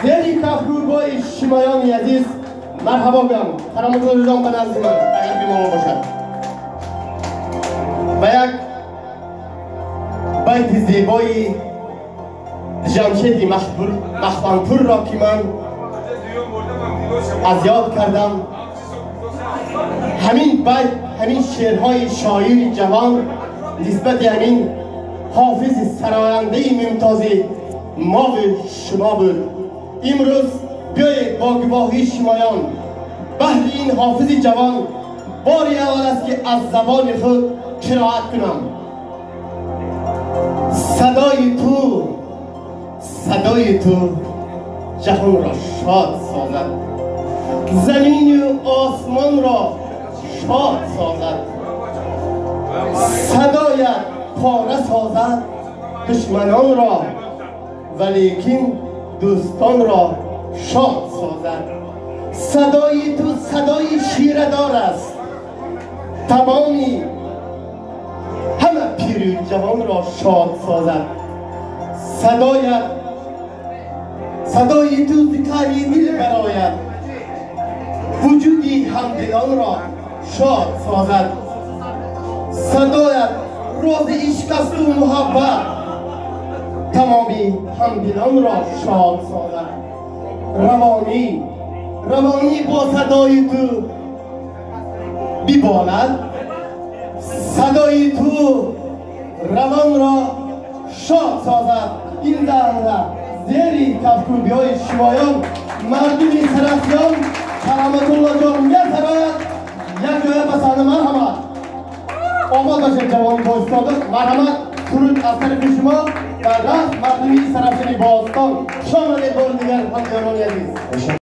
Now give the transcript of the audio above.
зери кафкӯбҳои шумоёни азиз марҳабо гӯям. Кароматулло ҷон ба назди ман агар бимомо бошад ба як байти зебои Ҷамшеди Махманпурро ки ман аз ёд кардам, ҳамин байт, ҳамин шеърҳои шоири ҷавон нисбати ҳамин ҳофизи сарояндаи мумтози мову шумо буд. Имрӯз биёед бо гувоҳии шумоён баҳри ин ҳофизи ҷавон бори аввал аст ки аз забони худ қироат кунам. Садои ту, садои ту ҷаҳонро шод созад, замину осмонро шод созад, садоят пора созад душманонро, валекин дӯстонро шод созад. Садои ту садои ширадор аст, тамоми ҳама пиру ҷавонро шод созад. Садоят, садои ту зикари дил барояд, вуҷуди ҳамдилонро шод созад. Садоят рози ишқ асту муҳаббат, тамоми ҳамдилонро шод созад. Равонӣ, равонӣ бо садои ту биболад, садои ту равонро шод созад. Ин лаҳза зери кафкӯбиҳои шумоён мардуми Сарафшон Кароматулло ҷон месарояд. Як ҷоя ба саҳна марҳамат, обод бошед ҷавони боистодат. Марҳамат, суруд аз тарафи шумо ва рафт мардуми Сарафшони бостон. Хуш омадед бори дигар, ҳамёрони азиз.